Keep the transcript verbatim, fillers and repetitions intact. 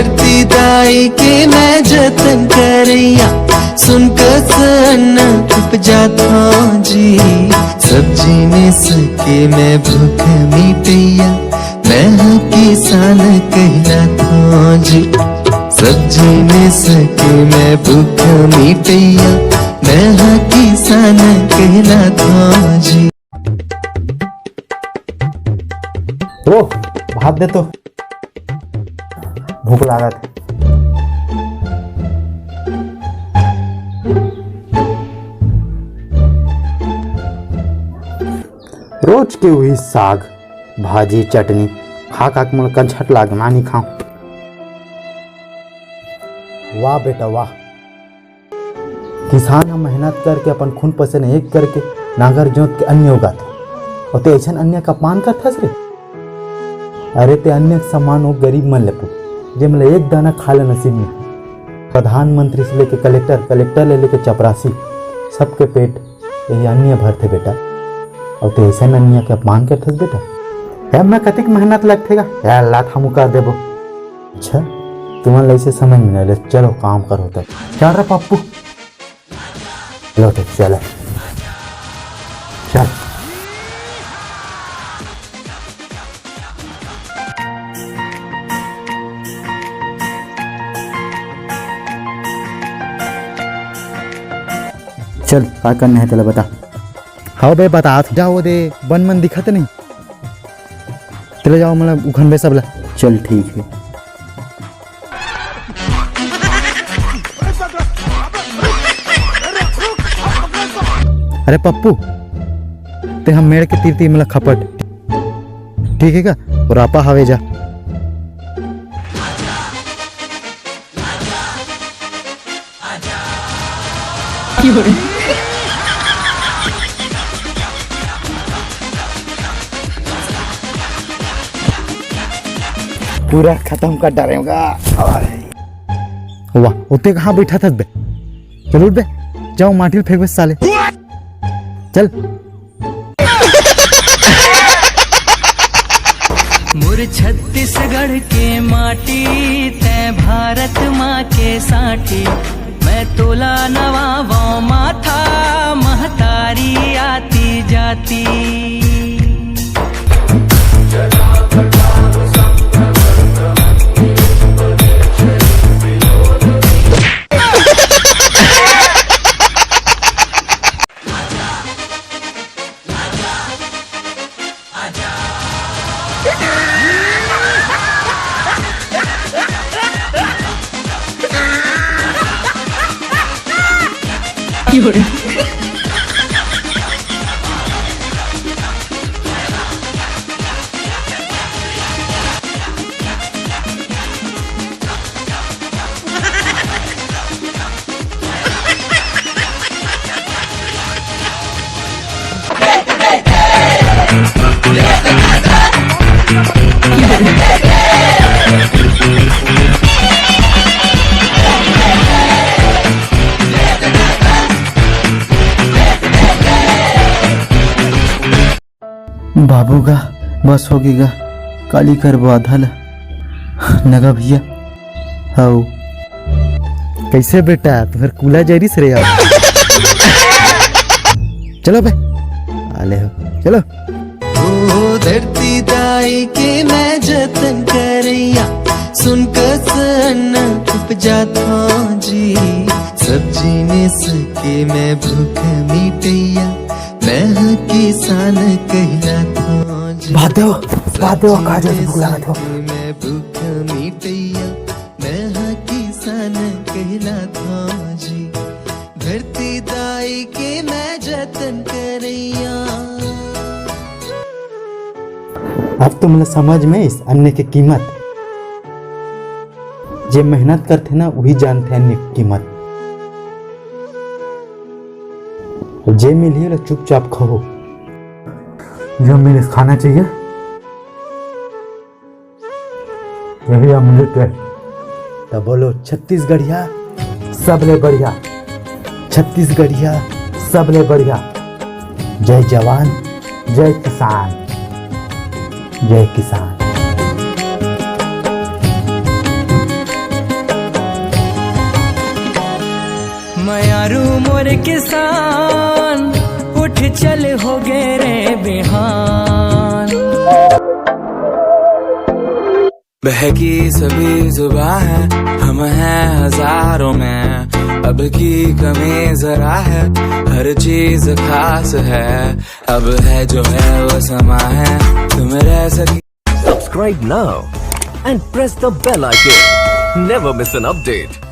धरती दाई के मैं जतन करैया, सुन कस अन्न उपजाथौं जी। सब्जी में सके मैं भूख मिटैया, मैं ह किसान कहलाथौं जी। सब्जी में सके मैं भूख मिटैया, मैं ह किसान कहलाथौं जी। ओ, भात दे तो, भूख लागत हे। रोज के उही साग, भाजी, चटनी खा खा के मोला कंछट लागे, मैं नइ खांव। वाह बेटा वाह, किसान ह मेहनत करके, अपन खून पसीना एक करके नांगर जोत के अन्न उगाथे, अउ तैं अइसन अन्न के अपमान करथस रे। अरे तैं अन्न के सम्मान ओ गरीब मन ले पूछ, जेमन ल एक दाना खाए ल नसीब नइ हे। प्रधानमंत्री से लेके कलेक्टर, कलेक्टर ले लेके चपरासी, सबके पेट यही अन्न भरथे बेटा, अउ तैं अइसन अन्न के अपमान करथस बेटा। ए, मैं कतिक मेहनत लगथे गा, ए, लात हमू कर देबो। अच्छा, तुमन ल अइसे समझ में नइ आय, चलो काम करो तब। चल रे पप्पू, लो तो चल, चल। चल, का करना हे तेला बता। हव बे, बतात हंव। जा, ओ दे बन मन दिखत नइ, तेला जाओ, मतलब, उखनबे सब ला। चल, ठीक हे। अरे पप्पू, तैं ह मेड़ के तीर तीर, मतलब, खपट, ठीक हे का? ओ रापा हवे, जा। पूरा खतम कर डारेंव गा। वाह, ओ तैं कहाँ बइठत हस बे? चल उठ बे, जाओ माटी ल फेंकबे साले। चल। मोर छत्तीसगढ़ के माटी, तैं भारत माँ के साटी। मैं तोला नवावंव माथा, महतारी आती जाती। बाबू गा, बस होगे गा, काली करबो आधा ल। नगा भैया, हव। कइसे बेटा, तुँहर कूला जरिस रे अब? चलो बे, आले हो, चलो। ओ धरती दाई के मैं जतन करैया, सुन कस अन्न उपजाथौं जी। सब्जी में सके मैं भूख मिटैया, मैं ह किसान कहलाथौं जी। भात देव, भात देव, का जल्दी भूख लागत हो। मैं भूख मिटैया, मैं ह किसान कहलाथौं जी। धरती दाई के मैं जतन करैया। अब तो मोला समझ में आइस अन्न के कीमत। जे मेहनत करथे ना, उही जानथे अन्न के कीमत। अउ जे मिलही, ओला चुपचाप खाहू। जो मिले, खाना चाहिए, यही अमृत है। त बोलो, छत्तीसगढ़िया सबले बढ़िया, छत्तीसगढ़िया सबले बढ़िया। जय जवान, जय किसान, जय किसान। किसान उठ चल हो गए रे बिहान। बहकी सभी जुबा है, हम हैं हजारों में, अब की कमी जरा है, हर चीज खास है, अब है जो है वो समा है, तुम रह सकी। Subscribe now and press the bell icon. Never miss an update.